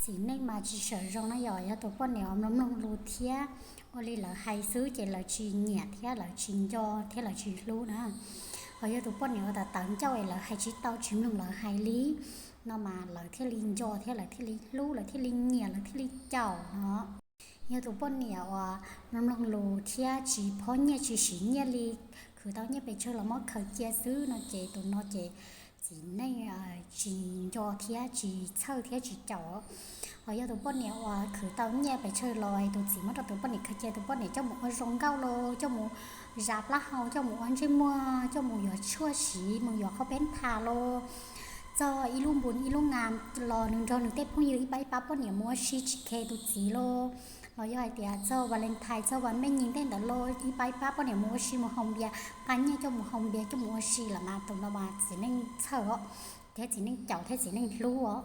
Txiv neej mas tsis sawv zoo na yom, yog tus poj niam uas mloog mloog lus thiab ua li lawv hais xwb ces lawv tsis nyiam thiab lawv tsis nco thiab lawv tsis hlub na. Ho yog tus poj niam uas tawv tawv ncauj es lawv hais tsis tau tsis mloog lawv hais li no mas lawv thiaj li nco thiab lawv thiaj li hlub lawv thiaj li nyiam lawv thiaj li caum no. Yog tus poj niam uas mloog mloog lus thiab tsis phob nyiaj tsis siv nyiaj li, khwv tau nyiaj pes tsawg los muab khaws cia xwb no ces tus no ces txiv neej tsis nco thiab tsis txhawj thiab tsis caum. Ho yog tus poj niam uas khwv tau nyiaj pes tsawg los tus txiv muab rau tus poj niam khaws cia, tus poj niam coj mus ua zoo nkauj los coj mus zas plaub hau, coj mus ua ntsej muag, coj mus yuav tshuaj siv, mus yuav qhaub peeb thas los txog ib lub npus ib lub nas los nws nrog nws tej phooj ywg ib pab ib pab poj niam mus ua si tsis khe tus txiv los, los yog hais tias txog Valentine txog vas mej nyis tej ntawd los ib pab ib pab poj niam mus ua si mus haus npias, nqa nyiaj coj mus haus npias coj mus ua si lawm mas tus no mas txiv neej txhawj os, thiab txiv neej caum thiab txiv neej hlub os.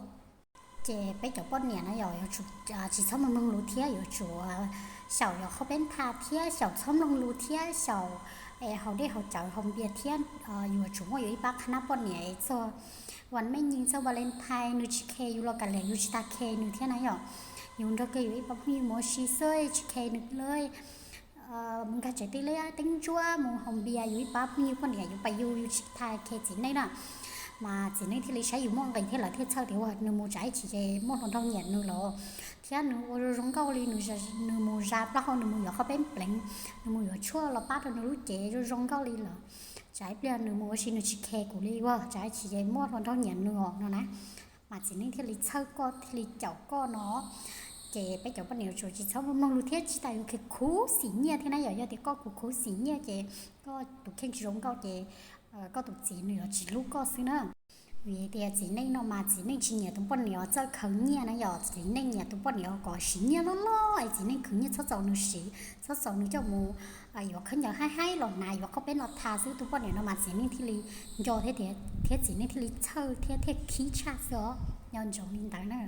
Ces peb cov poj niam na yom yuav tsum tsis txhob mloog mloog lus thiab yuav tsum xyaum yuav qhaub peeb thas thiab xyaum txhob mloog lus thiab xyaum es haus dej haus cawv haus npias thiab yuav tsum muaj yuav ib pab qhab nab poj niam es txog vas mej nyis txog Valentine nws tsis khe yus los kav liam yus tsis tas khe nws thiab na yom. Yus nrog kiag yus ib pab phooj ywg mus ua si xwb tsis khe nws li. Mus nkag tsev tij liab teeb ntsuab mus haus npias yus ib pab phooj ywg poj niam yus pas yus yus tsis tas khe txiv neej na. Mas txiv neej thiaj li saib yus muaj nqis thiab lawv thiaj txhawj tias ua nws mus tsam ib chim ces muaj hluas nraug nyiam nws lawm, thiab nws ua zoo zoo nkauj li, nws mus zas plaub hau, nws mus yuav qhaub peeb pleev, nws mus yuav tshuaj los pab rau nws lub cev zoo zoo nkauj li lawm, tsam ib pliag nws mus ua si nws tsis khe kuv li ua tsam ib chim ces muaj hluas nraug nyiam nws os no na. Mas txiv neej thiaj li txhawj koj thiaj li caum koj no. Ces peb cov poj niam yuav tsum tsis txhob mloog lus thiab tsis tas yuav khuv xim nyiaj thiab na yom. Yog tias koj khuv khuv xim nyiaj ces koj tus kheej tsis zoo nkauj ces koj tus txiv nws yuav tsis hlub koj xwb na. Vim tias txiv neej no mas txiv neej tsis nyiam tus poj niam txawj khaws nyiaj na yom. Txiv neej nyiam tus poj niam kom siv nyiaj loj loj es txiv neej khwv nyiaj txhob txaus nws siv, txhob txaus nws coj mus yuav khaub ncaws haib haib los hnav, yuav qhaub peeb los thas xwb. Tus poj niam no mas txiv neej thiaj li nco thiab, thiab txiv neej thiaj li txhawj thiab thiaj khib tshaj xwb os. Nco ntsoov li ntawd na.